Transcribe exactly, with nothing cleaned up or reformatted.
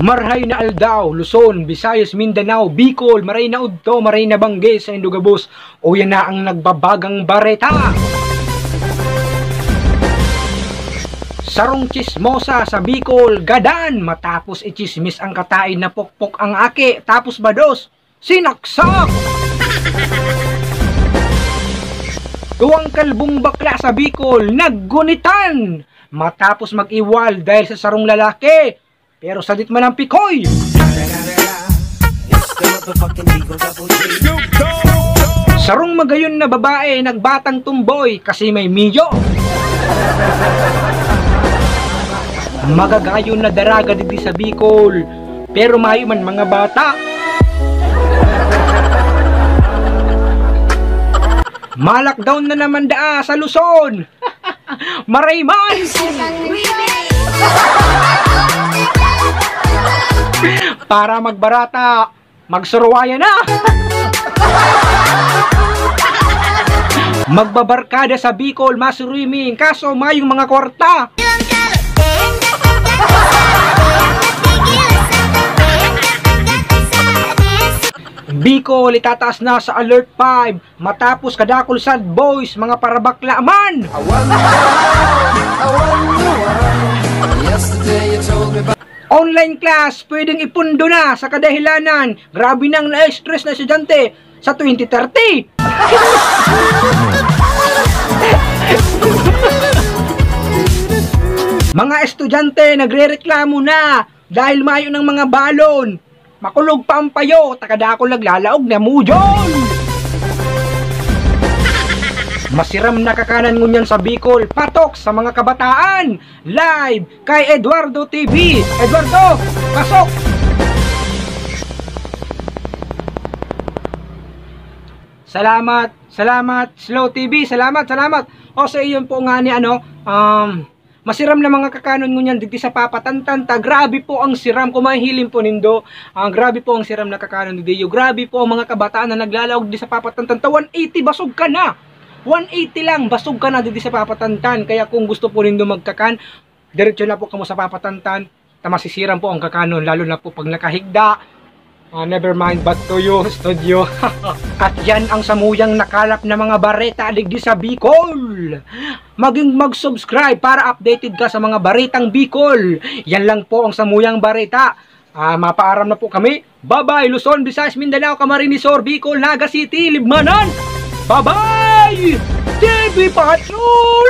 Marhay na aldaw, Luzon, Visayas, Mindanao, Bicol, maray na udto, maray na banggi sa indo gabos. Uya na ang nagbabagang bareta. Sarong tsismosa sa Bicol, gadan matapos itsismis ang kataed na pokpok ang aki, tapos bados, sinaksak. Duwang kalbong bakla sa Bicol, naggunitan matapos mag-iwal dahil sa sarong lalaki. Pero sadit man ang pikoy. Sarong magayon na babae nagbatang tumboy kasi may miyo. Magagayon na daraga digdi sa Bicol, pero mayo man mga bata. Malakdown na naman daa sa Luzon. Maray man! Para magbarata, magsurwaya na! Magbabarkada sa Bicol, maswimming, kaso mayong mga kwarta. Bicol, itataas na sa Alert five. Matapos kadakul sad boys, mga parabakla man! Awan na, awan na, awan. Yesterday you told me about Online class, pwedeng ipundo na sa kadahilanan. Grabe nang na-stress na estudyante sa twenty thirty. Mga estudyante nagrereklamo na dahil mayo ng mga balon. Makulog pa ang payo, ta kadakul naglalaog na mujol! Masiram na kakanan ngunyan sa Bicol, patok sa mga kabataan! Live kay Eduardo T V! Eduardo, pasok! Salamat, salamat, Slow T V, salamat, salamat! O, sa iyon po nga ni ano, um, Masiram na mga kakanon ngunyan digdi sa Papa Tantan ta. Grabe po ang siram, kung mahihiling po nindo. Ah, grabe po ang siram na kakanon digdi. Grabe po ang mga kabataan na naglalaog digdi sa Papa Tantan ta. One eighty, basog ka na. One eighty lang, basog ka na digdi sa Papa Tantan. Kaya kung gusto po nindo magkakan, diretso na po kamo sa Papa Tantan. Ta masisiram po ang kakanon, lalo na po pag nakahigda. Ah, never mind, back to you, studio. At yan ang samuyang nakalap na mga bareta digdi sa Bicol. Maging mag-subscribe para updated ka sa mga baretang Bicol. Yan lang po ang samuyang bareta. Ah, mapaaram na po kami. Bye-bye, Luzon, Visayas, Mindanao, Camarines Sur, Bicol, Naga City, Libmanan. Bye-bye! T V Patrol!